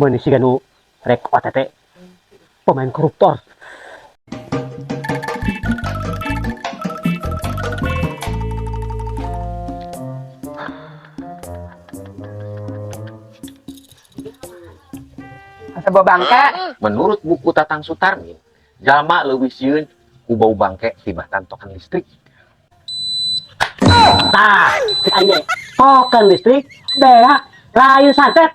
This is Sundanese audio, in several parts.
Meuni siga nu rek OTT pemain koruptor. Asa bau bangke. Menurut buku Tatang Sutarmin, jalma leuwih sieun ku bau bangke tibatan token listrik. Tah, cek aing ge. Token listrik beak lain santet.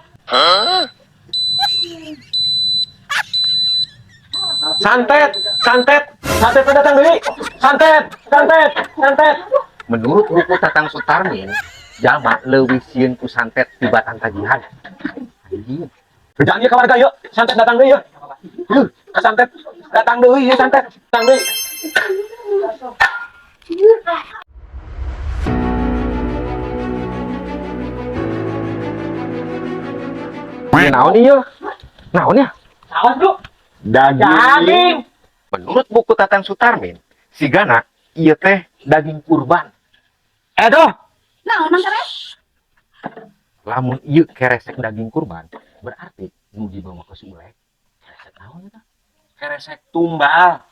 Santet, santet, Santet datang deui. Santet, santet, santet. Menurut buku Tatang Sutarmin, jalma leuwih sieun ku santet tibatan tagihan. Anjing. Bejaan ieu ka warga yuk. Santet datang deui yeuh. Heuh, ka santet datang deui ieu santet. Datang deui. Ieu naon ieu? Naon ya? Awas, Bro. Daging. Daging. Menurut buku Tatang Sutarmin, sigana ieu teh daging kurban. Edoh, Naon nang keres? Lamun ieu keresek daging kurban, berarti nu dibawa ke Sule keresek naon eta? Keresek tumbal.